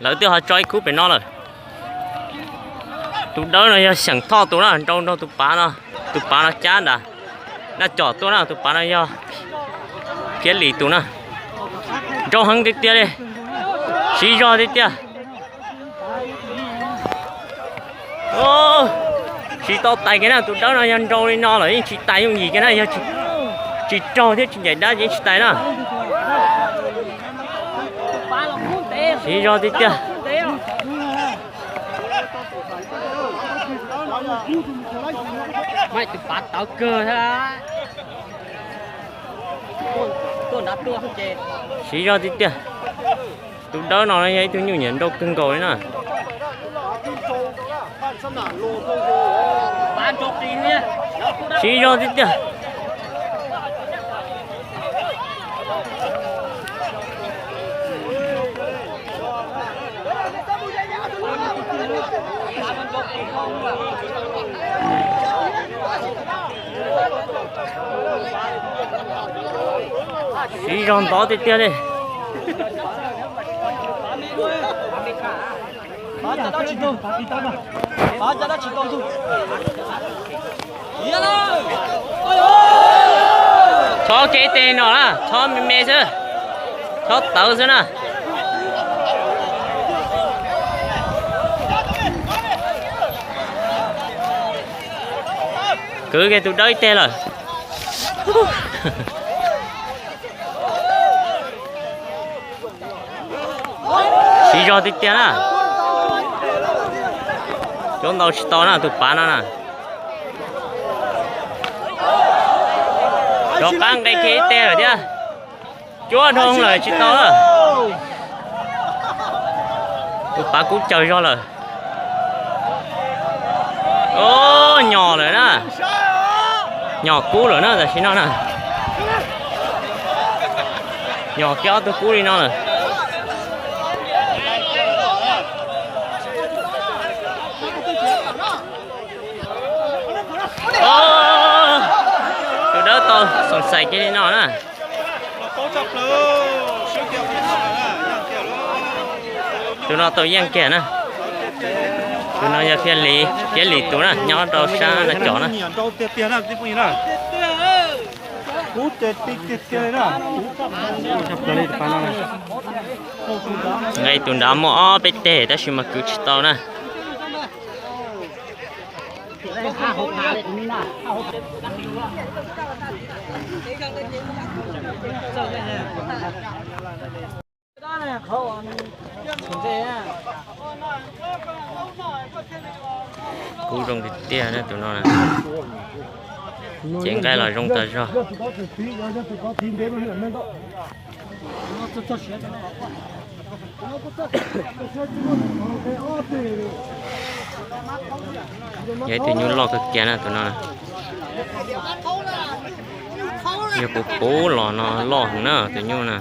Lawv twb ho tso ib khub pem no lawm. Tus dawb no yog Xeem Thoj tus na, nrau nrog tus pav no, tus pav no cab nrad. Dab com tuaj na, tus pav no yog Phiab Lis tus na. Nrau heev tiag tiag li, siv zog tiag tiag. Tsis tau tais kiag na, tus dawb no yog nrau li no lawm yeej tsis tais yooj yim kiag na, yog tsis raug thiab tsis ncaim dab ces yeej tsis tais na. Siv zog tiag tiag. Siv zog tiag tiag. Tus dawb no yog ib tug nyuj nyiam nrau kawg nkaus li na. Siv zog tiag tiag. Siv zog ntov tiag tiag li. Chob kev teg no na, chob me me xwb, chob tawv xwb na. Kwv kiag tus dawb ib teg lawm. Siv zog tiag tiag na. Cuab ntau tsis tau na, tus pav no na. Rov qab nqe kiag ib teg lawm thiab. Cuab dhau lawm tsis tau na. Tus pav kub cawg zog lawm. Nyom lawm na. Nyom kub lawm na tam sim no na. Nyom kiag ob tug kub li no lawm. Tus dawb tau xoom xais kiag li no na. Tus no tau yeej kiag na. Tus no yog Phiab Lis, Phiab Lis tus na, nyob rau sab no cov na. Nqe tus nrad muaj ob peb teg tab sis mas kwv tsis tau na. Kub zoo tiag tiag na tus no. Cev nqaij los zoo tas zog. Yog ib tug nyuj loj kawg kiag na tus no. Yog puv puv los no loj heev na tus nyuj na.